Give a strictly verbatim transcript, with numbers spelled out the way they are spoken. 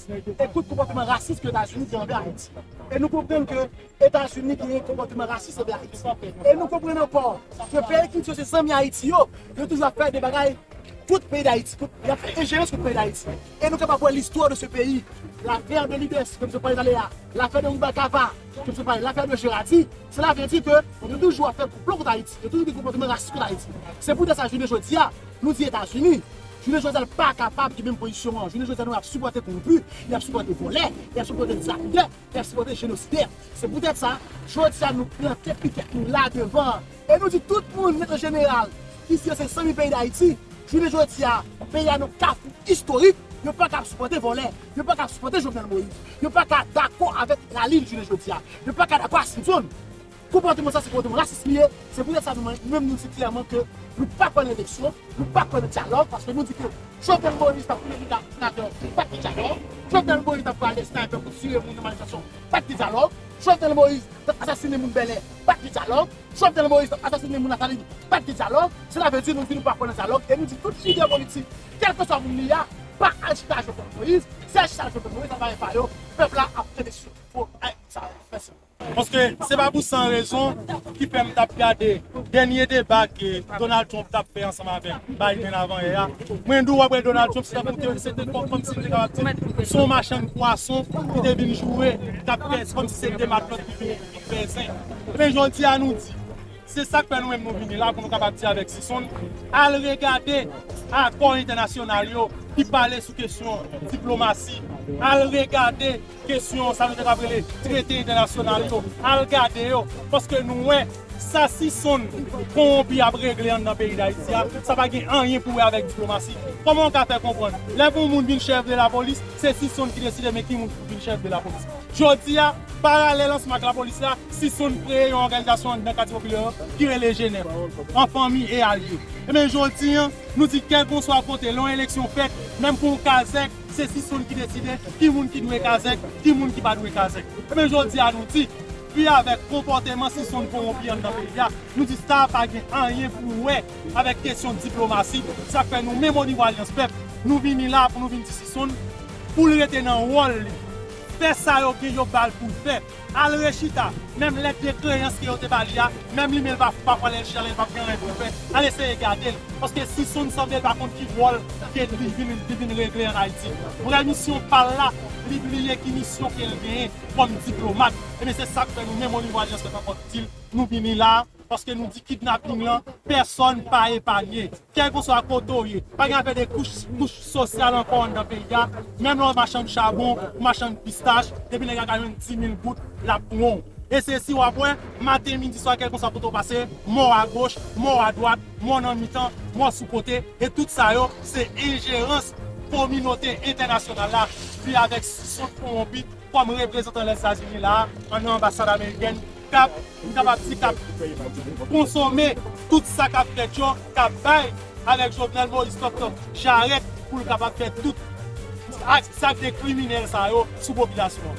e tout konpòtman rasis ke Etazini gen anvè Ayiti. E nou konprann ke Etazini gen konpòtman rasis anvè Ayiti. E nou konprann ankò ke peyi ki di yo se zanmi Ayiti yo, yo toujou ap fè de bagay kont peyi Dayiti, kont, y ap fè enjerans kont peyi Dayiti. E nou kapab wè listwa de se peyi, l'affaire de Libes, ke m sot pale talè a, l'affaire de Rubalcava, ke m sot pale, l'affaire de Gerardi, cela veut dire ke yo toujou ap fè konplo kont Ayiti, yo toujou gen konpòtman rasis kont Ayiti. Se poutèt sa, jounen jodi a, nou di Etazini, jounen jodi a, l pa kapab gen menm pozisyon an. Jounen jodi a, nou ap sipòte kowonpi, y ap sipòte vòlè, y ap sipòte dilapidè, y ap sipòte jenosidè. Se poutèt sa, jodi a, nou plante pikèt nou la devan. E nou di tout moun, nèt an jeneral, ki di yo se zanmi peyi Dayiti, jounen jodi a, peyi a nan kafou istorik, yo pa ka ap sipòte vòlè, yo pa ka ap sipòte Jovenel Moïse, yo pa ka dakò avèk Lalin jounen jodi a, yo pa ka dakò ak Simpson. Konpòtman sa se konpòtman rasis li ye. Se poutèt sa nou menm nou di klèman ke nou pa kwè nan eleksyon, nou pa kwè nan dyalòg, paske nou di ke Jovenel Moïse t ap touye moun ak senatè, pa t gen dyalòg. Jovenel Moïse t ap pale sniper pou tire moun nan manifestasyon, pa t gen dyalòg. Jovenel Moïse t ap asasine moun Bèlè, pa t gen dyalòg. Jovenel Moïse t ap asasine moun Lasalin, pa t gen dyalòg. Sela vle di nou di nou pa kwè nan dyalòg e nou di tout lidè politik, kèlkeswa moun li a, pa al chita ak Jovenel Moïse. Si al chita ak Jovenel Moïse, sa pa epa yo. Pèp la ap tande sou fo ak sa. Mèsi. Paske se pa pou san rezon ki fè m t ap gade dènye deba ke Donald Trump t ap fè ansanm avèk Biden avanyè a. Mwen di w, w ap wè Donald Trump, se tankou te, se te kòm, kòmsi li te kapab di, se yon machann pwason ki te vin joure, k ap fè kòmsi se de matlòt ki vin, vin fè zen. Men jodi a nou di, se sa k fè nou menm nou vini la pou nou kapab di avèk Sison, al regade akò entènasyonal yo ki pale sou kesyon diplomasi, al regade kesyon sa nou te ka rele trete entènasyonal yo, al gade yo, paske nou wè sa Sison kowonpi ap regle anndan peyi Dayiti a, sa pa gen anyen pou wè avèk diplomasi. Kòman w ka fè konprann? Lè yon moun vin chèf de lapolis, se Sison ki deside men ki moun pou vin chèf de lapolis. Jodi a, paralèl ansanm ak lapolis la, Sison kreye yon òganizasyon anndan katye popilè yo ki rele G nèf, An Fanmi e Alye. Ebyen, jodi a, nou di kèlkeswa kote, lè yon eleksyon fèt, menm pou yon kazèk, se Sison ki deside ki moun ki dwe kazèk, ki moun ki pa dwe kazèk. Ebyen, jodi a, nou di, pi avèk konpòteman Sison kowonpi anndan peyi a, nou di sa pa gen anyen pou wè avèk kesyon diplomasi. Sa fè nou menm onivo Alyans Pèp, nou vini la pou nou vin di Sison pou l rete nan wòl li. Fè sa yo gen yo ba l pou l fè. Al rechita, menm lèt de kreyans ke yo te ba li a, menm li menm l pa, pafwa lè l chita la, li p ap gen anyen pou l fè. Al eseye gade l, paske Sison sanble l pa konn ki wòl ke li vin, li vin regle ann Ayiti. Vrè misyon pa l la, li bliye ki misyon ke l genyen kòm diplomat. Ebyen, se sa k fè nou menm onivo Alyans Pèp ankò di l, nou vini la, paske nou di kidnaping lan, pèsòn pa epanye. Kèlkeswa kote w ye, pa gen afè de kouch, kouch sosyal ankò anndan peyi a. Menm lè w machann chabon, ou machann pistach, depi nèg la ka jwenn dis mil goud, l ap pran w. E se si w ap wè, maten, midi, swa, kèlkeswa kote w pase, mò agoch, mò adwat, mò nan mitan, mò sou kote, e tout sa yo, se enjerans kominote entènasyonal la, pi avèk Sison kowonpi, kòm reprezantan Lèzetazini la a, nan anbasad amerikèn, k ap, m kapab di, k ap konsome tout sa k ap fèt yo, k ap bay avèk Jovenel Moïse Tòktòk jarèt pou l kapab fè tout ak zak de kriminèl sa yo sou popilasyon an.